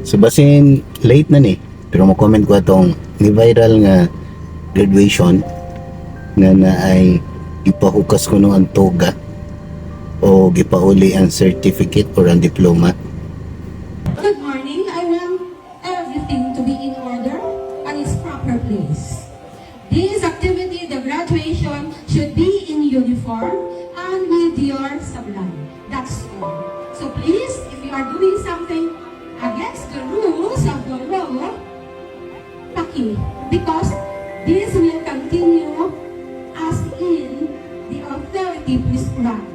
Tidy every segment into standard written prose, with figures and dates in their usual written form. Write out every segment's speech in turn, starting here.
So basin late na ni, pero mo comment ko atong ni viral nga graduation nga na ay gipahukas kuno ang toga o gipauli ang certificate or ang diploma. Good morning. I want everything to be in order and its proper place. This activity, the graduation, should be in uniform and with your sablay. That's all. So please, if you are doing something against the rules of the law, paki, because this will continue as in the authority prescribed.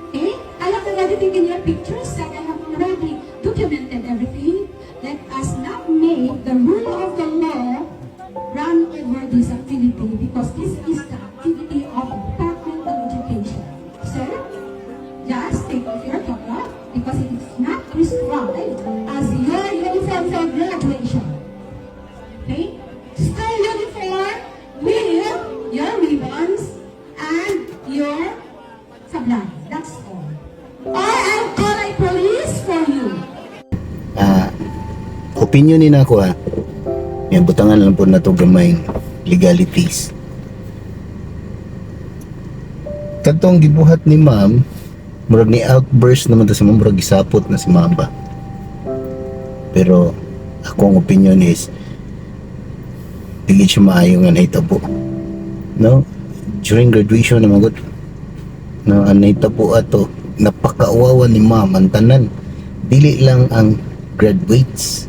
Okay? I have already taken your pictures and I have already documented everything. Let us not make the rule of the law run over this activity because this is the activity of the Department of Education. Sir, just take off your toga because it is not prescribed as your uniform for graduation. Okay? School uniform with your ribbons and your sablay. That's all. Or I'll call a police for you. Ah, opinion ni nako ha. Yan, butangan lang po na to gamay legalities. Katong gibuhat ni ma'am, murag ni outburst naman to si ma'am, murag gisapot na si ma'am ba. Pero akong opinion is dili siya maayo nga nahitabo. No? During graduation naman gud. No, ang nahitabo ato, napakauwawa ni ma'am ang tanan. Dili lang ang graduates,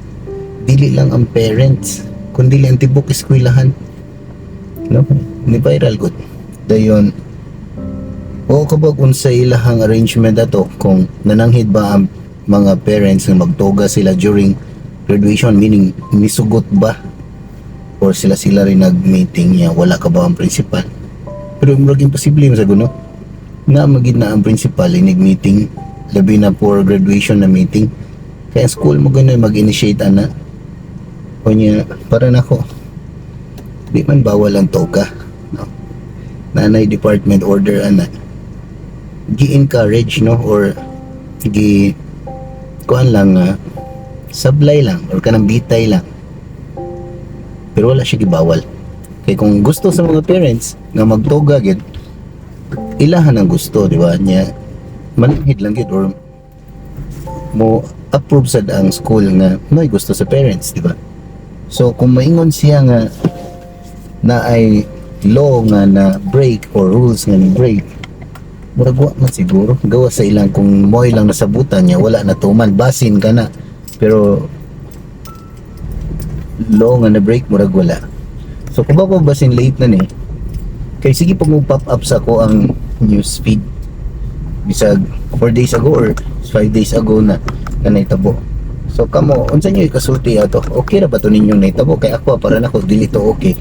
dili lang ang parents, kundi ang tibok eskwelahan. No? Ni viral gud. Dayon, o kabag unsa ilahang arrangement ato, kung nananghid ba ang mga parents nga magtoga sila during graduation, meaning misugot ba or sila sila rin nag-meeting niya, wala ka ba ang principal? Pero murag imposible sa guno na magid na ang principal inig meeting, labi na for graduation na meeting, kaya school mo gano'n mag-initiate ana. O niya, para nako, di man bawal ang toga, no? Nanay department order ana, gi-encourage, no, or gi kuan lang nga sablay lang or kanang bitay lang, pero wala siya gibawal kay kung gusto sa mga parents nga magtoga gid, ilahan ang gusto, di ba? Niya manhid lang gid or mo approve sad ang school nga may gusto sa parents, di ba? So kung maingon siya nga na ay law nga na break or rules nga ni break, murag wa man siguro gawa sa ilang kung mo'y lang nasabutan niya, wala na tuman basin ka na, pero law nga na break, murag wala. So kung ba basin late na ni kay sige pag mo pop up sa ako ang news feed bisag 4 days ago or 5 days ago na na nahitabo. So kamo, unsa niyo ikasulti ato? Okay ra ba to ninyong nahitabo? Kay ako, para nako, dili to okay.